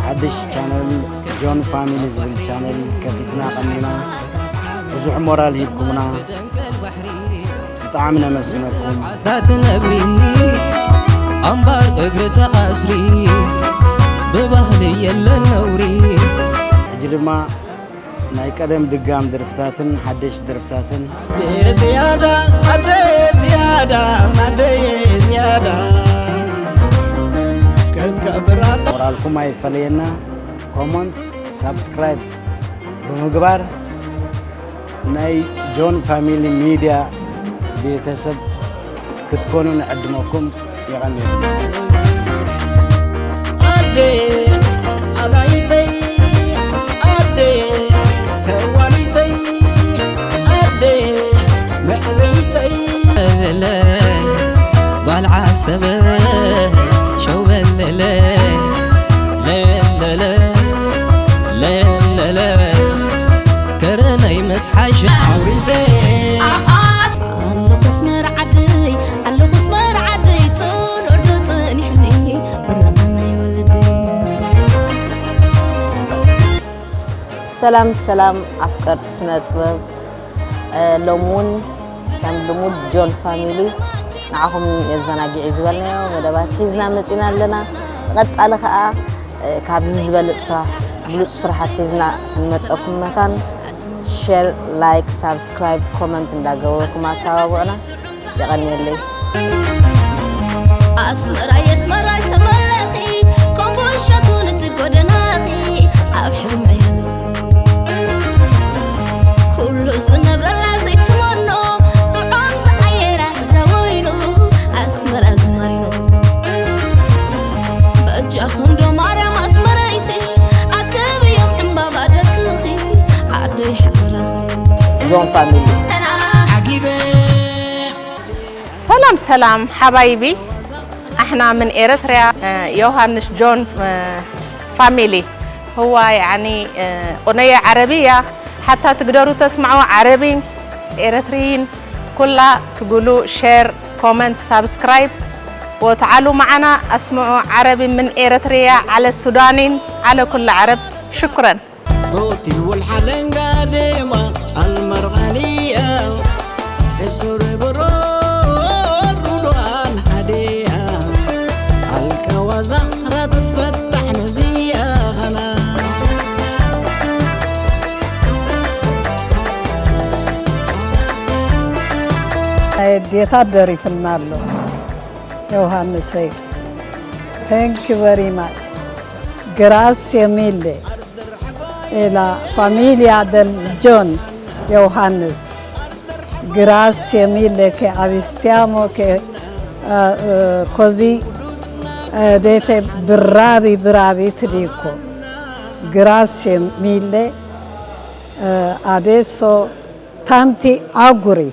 ሓድሽ ቻነል ጆን ፋሚሊ ዝብል ቻነል ከፊትና ቀኒና። ብዙሕ ሞራል ሂብኩምና፣ ብጣዕሚ ነመስግነኩም። ሳትነብሪ ኣምባር እግሪ ተኣስሪ ብባህሊ የለን ነውሪ። ሕጂ ድማ ናይ ቀደም ድጋም ደርፍታትን ሓደሽ ደርፍታትን ኣደ ዝያዳ ኣደ ዝያዳ ኣደ ዝያዳ ክትከብር ኣለ። ሞራልኩም ኣይፈለየና። ኮመንት፣ ሳብስክራይብ ብምግባር ናይ ጆን ፋሚሊ ሚድያ ቤተሰብ ክትኮኑ ንዕድመኩም። የቐንየልና። ኣደ ኣባይተይ ኣደ ከዋኒተይ ኣደ መዕበይተይ ለለ ጓል ዓሰበ ሸው በለለ ለለለ ለለለ ከረነይ መስሓሸ ኣውሪሰ ኣለኹስ መርዓደይ ኣለኹስ መርዓደይ ጽኑዕ ዶ ጸኒሕኒ ብረኻናይ ወለደይ። ሰላም ሰላም ኣፍቀርቲ ስነ ጥበብ፣ እ፣ ሎሚ እውን ከም ልሙድ ጆን ፋሚሊ ንዓኹም የዘናግዒ ዝበልናዮ መደባት ሒዝና መፂና ኣለና። ብቐፃሊ ከዓ፣ እ፣ ካብዚ ዝበልፅ ስራሕ፣ ብሉፅ ስራሓት ሒዝና ክንመፀኩም መታን ሼር፣ ላይክ፣ ሳብስክራይብ፣ ኮመንት እንዳገበርኩም ኣተባብዑና። የቐንየለይ። ኣስመራይ ኣስመራይ ተመለኺ ኮምቦሻቱን እቲ ጎደናኺ ኣብ ሕልመይ ኣለኺ ኩሉ ዝነብረላ ዘይትመኖ ጥዑም ዝኣየራ ዘወይኑ ኣስመራ ዝማሪኖ በጃኹም ዶ ማርያም ኣስመረይቲ ኣከብዮም ዕምባባ ደቅኺ ዓደይ ሓበራኺ ጆን ፋሚሊ። ሰላም ሰላም ሓባይቢ ኣሕና ምን ኤረትርያ ዮሃንስ ጆን ፋሚሊ። هو يعني قنية عربية حتى تقدروا تسمعوا عربي إريتريين كلها تقولوا شير كومنت سبسكرايب وتعالوا معنا اسمعوا عربي من إريتريا على السودانيين على كل عرب. شكرا. ሮቲ ወልሓለንጋ ደማ ኣልመርቓንያ እሱር ብሮ ሩዱኣን ሓደያ ኣልቀዋዛ ራትት ፈታሕ ነዚያ ኸና ናይ ኣዴታት ደሪፍና ኣሎ ዮሃንሰይ። Thank you very much. Grazie mille. E la famiglia del John Johannes. Grazie mille che assistiamo che eh, eh, così eh, dite bravi bravi ti dico. Grazie mille. Eh, adesso tanti auguri.